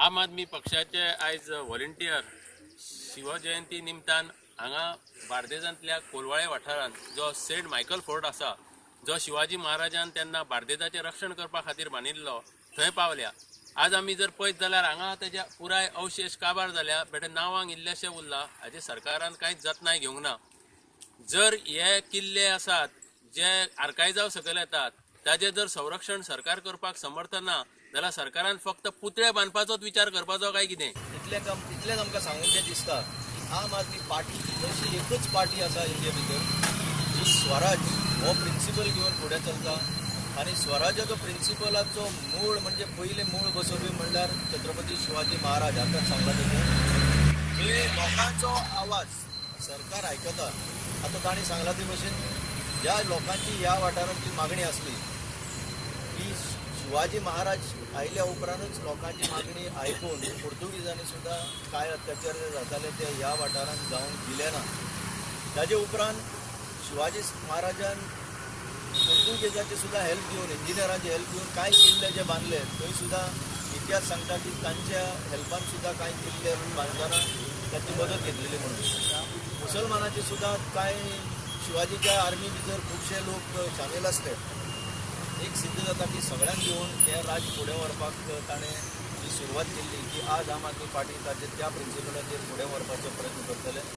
आम आदमी पक्षाचे आयज व्हॉलंटियर शिवजयंती निमतान हांगा बार्देजांतल्या कोलवाळे वाठारांत जो सेंट मायकल फोर्ट आसा, जो शिवाजी महाराजान तेन्ना बार्देजाचें रक्षण करपा खातीर बांदिल्लो, थंय पावल्या. आज आमी जर पळयत जाल्यार हांगा तेजे पुराय अवशेश काबार जाल्या, बेठे नांवांक इल्लेशें उरला. हाजें सरकारान कांयच जतनाय घेवंक ना. जर हे किल्ले आसात जे आर्कायजाव सकयल येतात ताजें जर संरक्षण सरकार करपाक समर्थ ना जाल्यार सरकारान फक्त पुतळे बांदपाचोच विचार करपाचो काय कितें? इतलेंच आमकां सांगूचें दिसता की आम आदमी पार्टी अशी एकच पार्टी आसा इंडिये भितर जी स्वराज हो प्रिंसिपल घेवन फुडें चलता आनी स्वराजाचो प्रिंसिपलाचो मूळ म्हणजे पयलें मूळ बसोवपी म्हणल्यार छत्रपती शिवाजी महाराज. आतां सांगला तशें की लोकांचो आवाज सरकार आयकता. आतां तांणी सांगला ते भशेन ज्या लोकांची ह्या वाठारांतली मागणी आसली की शिवाजी महाराज आयल्या उपरांतच लोकांची मागणी आयकून पुर्तुगीजांनी सुद्दां कांय अत्याचार जे जाताले ते ह्या वाठारांत जावंक दिले ना. ताजे उपरांत शिवाजी महाराजान पुर्तुगेजाची सुद्दां हेल्प घेवन, इंजिनियरांची हेल्प घेवन कांय किल्ले जे बांदले थंय सुद्दां इतिहास सांगता की तांच्या हेल्पान सुद्दां कांय किल्ले बांदतना तांची मदत घेतलेली. म्हणून मुसलमानाची सुद्दां कांय शिवाजीच्या आर्मी भितर खुबशे लोक सामील आसले. एक सिद्ध जाता की सगळ्यांक घेवन हें राज्य फुडें व्हरपाक ताणें ही सुरवात केल्ली की आज आम आदमी पार्टी ताचे त्या प्रिंसिपलाचेर फुडें व्हरपाचो प्रयत्न करतले.